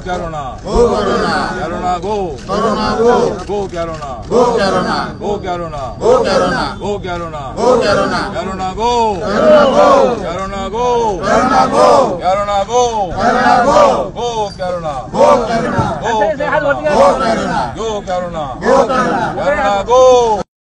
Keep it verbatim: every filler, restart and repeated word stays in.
Corona. Go Corona. Corona go. Corona go. Go Corona. Go Corona. Go Corona. Go Corona. Go Corona. Go Corona. Corona go. Corona go. Corona go. Corona go. Corona go. Corona go. Go Corona. Go Corona. Go Corona. Go Corona. Go Corona. Go Corona. Corona go.